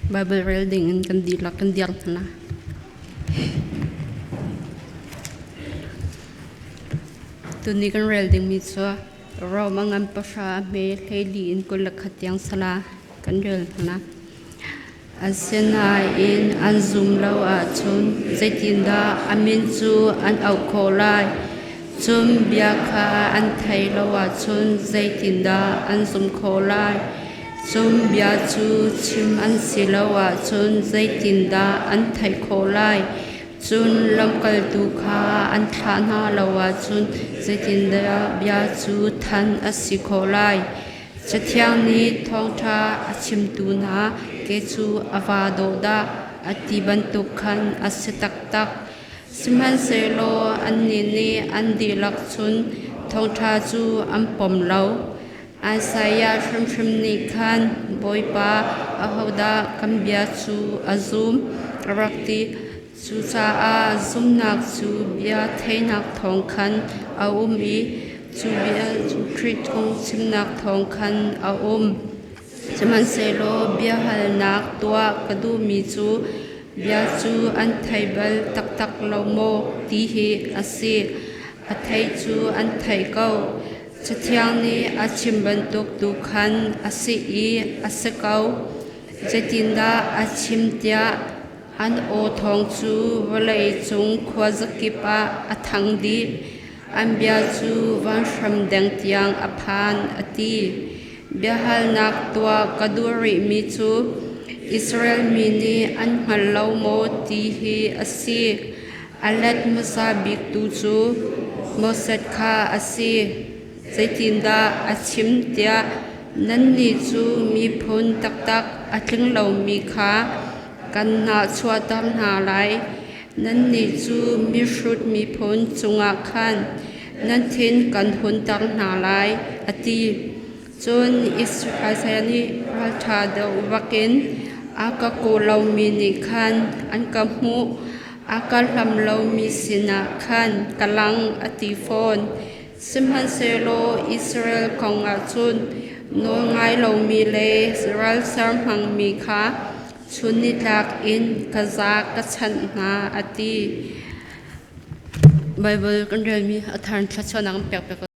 Bible rel ding in kan dihlak kan dir hna. Tuni kan rel dingmi cu Rome a ngan pahra a hme hleili in 21 tiang sala kan rel hna. Asinain an zum lo ahcun zeitindah a min cu an auh khawh lai? Cun bia kha an theih lo ahcun zeitindah an zumh khawh lai? Cun bia cu chim an si lo ahcun zeitindah an theih khawh lai? Cun lamkaltu kha an thlah hna lo ahcun zeitindah bia cu thanh a si khawh lai? Cathiang nih thawngṭha a chimtu hna ke cu a vaa dawh dah a ti bantuk khan a si taktak. Sihmanhsehlaw annih nih an dihlak cun thawngṭha cu an pom lo. Isaiah hrimhrim nih khan Bawipa, ahodah kan bia cu a zum? a rak ti. Cucaah zumhnak cu bia theihnak thawng khan a um i cu bia cu Khrih kong chimnak thawng khan a um. Sihmanhsehlaw biahalnak tuah ka duhmi cu bia cu an thei bal taktak lo maw ti hi a si. A theih cu an theih ko. Cathiang nih a chim bantuk tu khan a si i a si ko. Zeitindah a chim tiah An aw thawng cu vawleicung khuazakip ah a thang dih. An bia cu vanhram deng tiang a phan, a ti. Biahalnak tuah ka duh rihmi cu Israel mi nih an hngal lo maw ti hi a si. A let hmasa biktu cu Moses kha a si. Zeitindah a chim tiah nannih cu miphun taktak a tling lomi kha kan hnahchuahter hna lai. Nannih cu mihrut miphun cungah khan nan thin kan hunter hna lai, a ti. Cun Isaiah nih ralṭha deuh vakin a ka kawl lomi nih khan an ka hmuh, a ka hlam lomi sinah khan ka lang, a ti fawn. Sihmanhsehlaw Israel kong ah cun nawlngai lomi le ralser hmangmi kha chun nitlak in ka za ka chanh hna, a ti. Baibal kan relmi a thar thluachuahnak an pek pek.